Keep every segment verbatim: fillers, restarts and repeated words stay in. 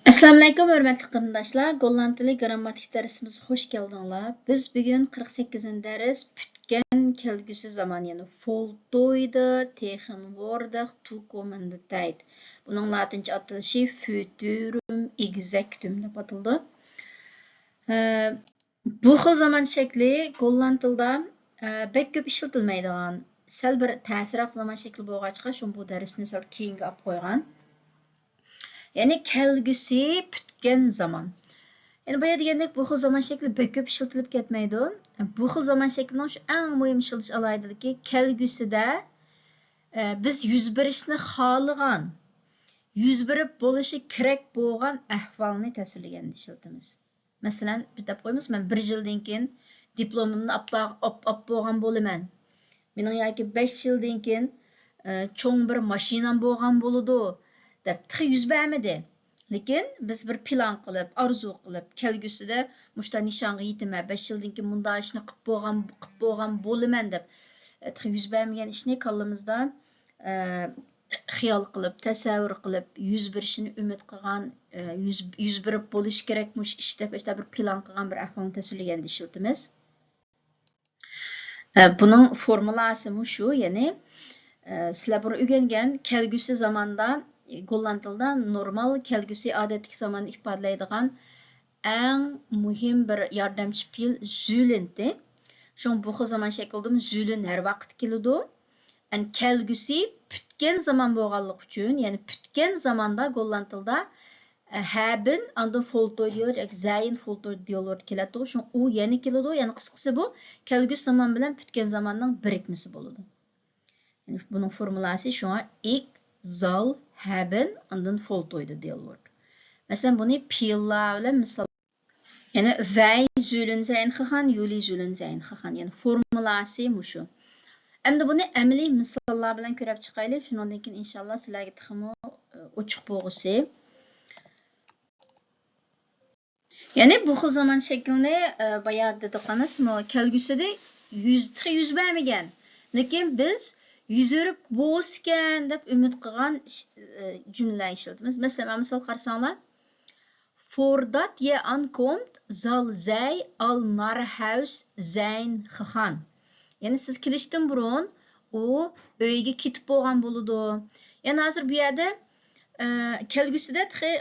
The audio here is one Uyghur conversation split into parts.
ئەسسالامۇئەلەيكۇم، ھۆرمەتلىك قېرىنداشلار! گوللاند تىلى گىرامماتىكا دەرسىمىزگە خۇش كەلدىڭلار. بىز بۈگۈن قىرىق سەككىزىنچى دەرس، پۈتكەن كەلگۈسى زامان، يەنى فولتويدە تېخېنۋوردەخ توكومېندە تەيت. بۇنىڭ لاتىنچە ئاتىلىشى فيۇتۇرۇم ئېگزەكتۇم دەپ ئاتىلىدۇ. ئە، بۇ خىل زامان شەكلى گوللاند تىلىدا، ئە، بەك كۆپ ئىشلىتىلمەيدىغان، سەل بىر تەسىرراق زامان شەكلى بولغاچقا، شۇڭا بۇ دەرسنى سەل كېيىنگە ئاپ قويغان. يەنى كەلگۈسى پۈتكەن زامان. يەنى بايا دېگەندەك، بۇ خىل زامان شەكلى بەك كۆپ ئىشلىتىلىپ كەتمەيدۇ. بۇ خىل زامان شەكلىنىڭ شۇ ئەڭ مۇھىم ئىشلىتىش ئالاھىدىلىكى، كەلگۈسىدە، ئە، بىز يۈز بېرىشنى خالىغان، يۈز بېرىپ بولۇشى كېرەك بولغان ئەھۋالنى تەسۋىرلىگەندە ئىشلىتىمىز. مەسىلەن، بىز دەپ قويىمىز، مەن بىر يىلدىن كېيىن دىپلومۇمنى ئاپ، ئاپ، ئاپ بولغان بولىمەن. مېنىڭ ياكى بەش يىلدىن كېيىن، ئە، چوڭ بىر ماشىنام بولغان بولىدۇ، دەپ تېخى يۈز بەرمىدى. لېكىن بىز بىر پىلان قىلىپ، ئارزۇ قىلىپ، كەلگۈسىدە مۇشۇنداق نىشانغا يېتىمەن، بەش يىلدىن كېيىن مۇنداق ئىشنى قىپ بولغان، قىپ بولغان بولىمەن دەپ، ئە، تېخى يۈز بەرمىگەن ئىشنى كاللىمىزدا، ئە، خىيال قىلىپ، تەسەۋۋۇر قىلىپ، يۈز بېرىشىنى ئۈمىد قىلغان، ئە، يۈز، يۈز بېرىپ بولۇشى كېرەك مۇشۇ ئىش دەپ، ئاشۇنداق بىر پىلان قىلغان بىر ئەھۋالنى تەسۋىرلىگەندە ئىشلىتىمىز. ئە، بۇنىڭ فورمۇلاسى مۇشۇ، يەنى، ئە، سىلەر بۇرۇن ئۆگەنگەن كەلگۈسى زاماندا، ئە، گوللاند تىلىدا نورمال كەلگۈسى، ئادەتتىكى زاماننى ئىپادىلەيدىغان ئەڭ مۇھىم بىر ياردەمچى پېئىل زۈلۈنتى. شۇڭا بۇ خىل زامان شەكلىدىمۇ زۈلۈن ھەر ۋاقىت كېلىدۇ. ئەن كەلگۈسى پۈتكەن زامان بولغانلىقى ئۈچۈن، يەنى پۈتكەن زاماندا گوللاند تىلىدا، ئە، ھەبىن، ئاندىن فولتوي دېيىلىۋېرىدۇ ياكى زەيىن فولتوي دېيىلىۋېرىدۇ كېلەتتىغۇ. شۇڭا ئۇ يەنە كېلىدۇ. يەنى قىسقىسى بۇ كەلگۈسى زامان بىلەن پۈتكەن زاماننىڭ بىرىكمىسى بولىدۇ. يەنى بۇنىڭ فورمۇلاسى شۇڭا ئىك زال ھەبىن، ئاندىن فولتويدا دېيىلىۋېرىدۇ. مەسىلەن، بۇنى پېئىللار بىلەن مىسال يەنى ۋەي زۈلۈن زەيىن خىخان، يۇلى زۈلۈن زەيىن خىخان. يەنى فورمۇلاسى مۇشۇ. ئەمدى بۇنى ئەمەلىي مىساللار بىلەن كۆرۈپ چىقايلى. شۇنىڭدىن كېيىن ئىنشاللا سىلەرگە تېخىمۇ، ئە، ئوچۇق بولغۇسى. يەنى بۇ خىل زامان شەكلىنى، ئە، بايا دېدۇق ئەمەسمۇ، كەلگۈسىدە يۈز، تېخى يۈز بەرمىگەن. لېكىن بىز يۈز بېرىپ بولسىكەن دەپ ئۈمىد قىلغان ئىش-، ئە، جۈملە ئىشلىتىمىز. مەسىلەن، مانا مىسال قارىساڭلار، فوردات يە ئانكومت زال زەي ئال نارھەۋس زەين خىخان. يەنى سىز كېلىشتىن بۇرۇن ئۇ ئۆيگە كېتىپ بولغان بولىدۇ. يەنى ھازىر بۇ يەردە، ئە، كەلگۈسىدە تېخى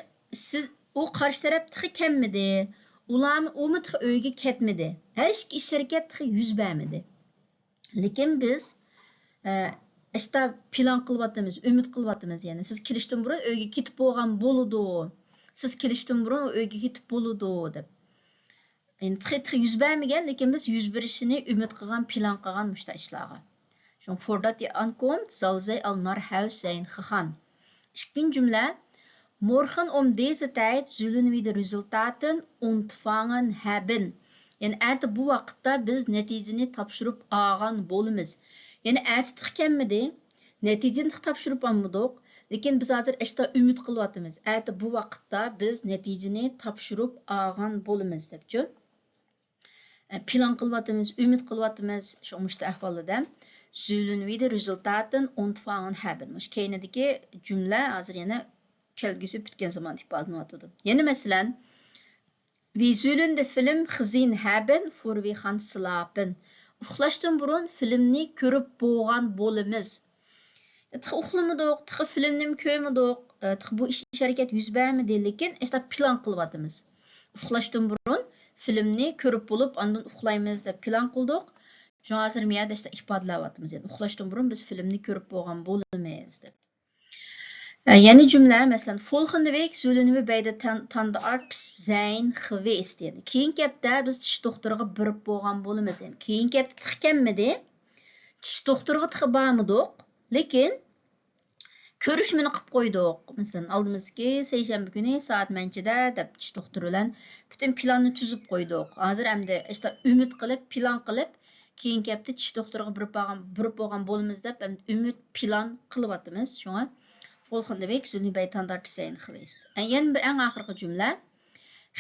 سىز، ئۇ قارشى تەرەپ تېخى كەلمىدى. ئۇلارمۇ، ئۇمۇ تېخى ئۆيگە كەتمىدى. ھەر ئىككى ئىش ھەرىكەت تېخى يۈز بەرمىدى. لېكىن بىز، ئە، ئىشتا پىلان قىلىۋاتىمىز، ئۈمىد قىلىۋاتىمىز. يەنى سىز كېلىشتىن بۇرۇن ئۆيگە كېتىپ بولغان بولىدۇ. سىز كېلىشتىن بۇرۇن ئۇ ئۆيگە كېتىپ بولىدۇ دەپ. يەنى تېخى، تېخى يۈز بەرمىگەن، لېكىن بىز يۈز بېرىشىنى ئۈمىد قىلغان، پىلان قىلغان مۇشۇنداق ئىشلارغا. شۇڭا فوردات ئانكومت زال زەي ئال نارھەۋس زەين خىخان. ئىككىنچى جۈملە، مورخېن ئوم دېزە تەيت زۈلۈن ۋىدە رېزۇلتاتىن ئۇنتفاڭىن ھەبىن. يەنى ئەتە بۇ ۋاقىتتا بىز نەتىجىنى تاپشۇرۇپ ئالغان بولىمىز. يەنى ئەتە تېخى كەلمىدى، نەتىجىنى تېخى تاپشۇرۇپ ئالمىدۇق. لېكىن بىز ھازىر ئىشتا ئۈمىد قىلىۋاتىمىز. ئەتە بۇ ۋاقىتتا بىز نەتىجىنى تاپشۇرۇپ ئالغان بولىمىز دەپچۇ. ئە، پىلان قىلىۋاتىمىز، ئۈمىد قىلىۋاتىمىز، شۇ مۇشۇ ئەھۋالدا. زۈلۈن ۋىدە رېزۇلتاتىن ئۇنتفاڭىن ھەبىن. مۇشۇ كەينىدىكى جۈملە ھازىر يەنە كەلگۈسى پۈتكەن زامان ئىپادىلىنىۋاتىدۇ. يەنە مەسىلەن، ۋى زۈلۈن دە فىلم خىزىن ھەبىن فۇر ۋى خان سىلاپىن. ئۇخلاشتىن بۇرۇن فىلىمنى كۆرۈپ بولغان بولىمىز. تېخى ئۇخلىمىدۇق، تېخى فىلىمنىمۇ كۆرمىدۇق، ئە، تېخى بۇ ئىش، ئىش ھەرىكەت يۈز بەرمىدى، لېكىن ئىشتا پىلان قىلىۋاتىمىز. ئۇخلاشتىن بۇرۇن فىلىمنى كۆرۈپ بولۇپ، ئاندىن ئۇخلايمىز دەپ پىلان قىلدۇق. شۇڭا ھازىر مۇ يەردە ئىشتا ئىپادىلەۋاتىمىز. يەنى ئۇخلاشتىن بۇرۇن بىز فىلىمنى كۆرۈپ بولغان بولىمىز دەپ. ئە، يەنە جۈملە، مەسىلەن، فولخېندە ۋېك زۈلۈنى ۋە بەيدە تان-، تاندا ئارتىس زەين خىۋېس دېدى. كېيىنكى ھەپتە بىز چىش دوختۇرىغا بېرىپ بولغان بولىمىز. يەنى كېيىنكى ھەپتە تېخى كەلمىدى. چىش دوختۇرىغا تېخى بارمىدۇق. لېكىن كۆرۈشمىنى قىپ قويدۇق. مەسىلەن، ئالدىمىزدىكى سەيشەنبە كۈنى سائەت مەنچىدە دەپ چىش دوختۇرى بىلەن پۈتۈن پىلاننى تۈزۈپ قويدۇق. ھازىر ئەمدى ئىشتا ئۈمىد قىلىپ، پىلان قىلىپ، كېيىنكى ھەپتە چىش دوختۇرىغا بېرىپ بارغان، بېرىپ بولغان بولىمىز دەپ ئەمدى ئۈمىد پىلان قىلىۋاتىمىز. شۇڭا فولخېندە ۋېك زۈلنى بەيتاندار تىسەين خىۋېست. يەنە بىر ئەڭ ئاخىرقى جۈملە.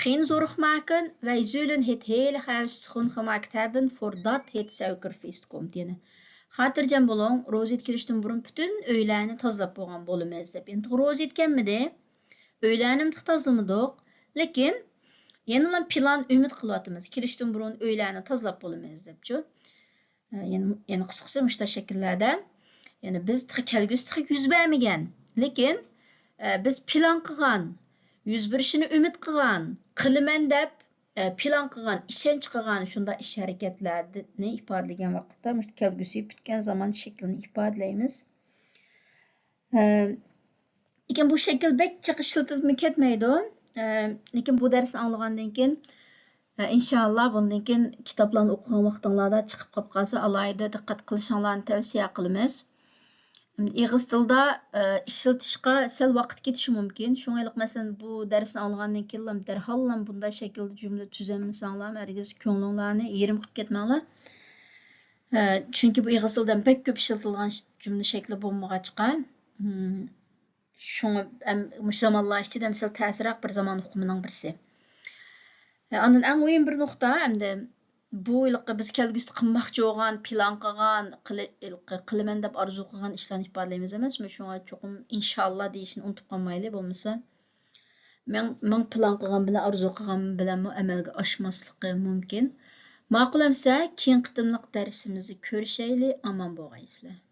خېن زورخماكىن ۋەي زۆلۈن ھېت ھېلى خەۋس خۇنخماك تەبىن فوردات ھېت سەۋكىر فېست كومت. يەنى، خاتىرجەم بولۇڭ، روزىت كىرىشتىن بۇرۇن پۈتۈن ئۆيلەرنى تازىلاپ بولغان بولىمىز دەپ. يەنى، روزىت كەلمىدى. ئۆيلەرنىمۇ تازىلىمىدۇق، لېكىن يەنىلا پىلان، ئۈمىد قىلىۋاتىمىز، كېلىشتىن بۇرۇن ئۆيلەرنى تازىلاپ بولىمىز دەپچۇ. يەنە، يەنە قىسقىسى مۇشۇنداق شەكىللەردە، يەنى بىز تېخى كەلگۈسى تېخى يۈز بەرمىگەن، لېكىن بىز پىلان قىلغان، يۈز بېرىشىنى ئۈمىد قىلغان، قىلىمەن دەپ پىلان قىلغان، ئىشەنچ قىلغان شۇنداق ئىش ھەرىكەتلەرنى ئىپادىلىگەن ۋاقىتتا مۇشۇ كەلگۈسى پۈتكەن زامان شەكلىنى ئىپادىلەيمىز. لېكىن بۇ شەكىل بەك جىق ئىشلىتىلىپمۇ كەتمەيدۇ. لېكىن بۇ دەرسنى ئاڭلىغاندىن كېيىن، ئىنشاللا بۇندىن كېيىن كىتابلارنى ئوقۇغان ۋاقتىڭلاردا چىقىپ قاپقالسا ئالاھىدە دىققەت قىلىشىڭلارنى تەۋسىيە قىلىمىز. ئېغىز تىلدا ئىشلىتىشقا سەل ۋاقىت كېتىشى مۇمكىن. شۇڭا ھېلىقى مەسىلەن بۇ دەرسنى ئاڭلىغاندىن كېيىنلا دەرھاللا بۇنداق شەكىلدە جۈملە تۈزەلمىسەڭلار ھەرگىز كۆڭلۈڭلارنى يېرىم قىلىپ كەتمەڭلار. چۈنكى بۇ ئېغىز تىلدا بەك كۆپ ئىشلىتىلىدىغان جۈملە شەكلى بولمىغاچقا، شۇڭا مۇشۇ زامانلار ئىچىدە سەل تەسرەك بىر زامان ئۇقۇمىنىڭ بىرسى. ئاندىن ئەڭ مۇھىم بىر نۇقتا، ئەمدى بۇ ھېلىقى بىز كەلگۈسىدە قىلماقچى بولغان، پىلان قىلغان، قىلى-، ھېلىقى قىلىمەن دەپ ئارزۇ قىلغان ئىشلارنى ئىپادىلەيمىز ئەمەسمۇ؟ شۇڭا چوقۇم ئىنشاللا دېيىشنى ئۇنتۇپ قالمايلى، بولمىسا مىڭ، مىڭ پىلان قىلغان بىلەن، ئارزۇ قىلغان بىلەنمۇ ئەمەلگە ئاشماسلىقى مۇمكىن. ماقۇل ئەمسە، كېيىنكى قېتىملىق دەرسىمىزدە كۆرۈشەيلى، ئامان بولغايسىلەر.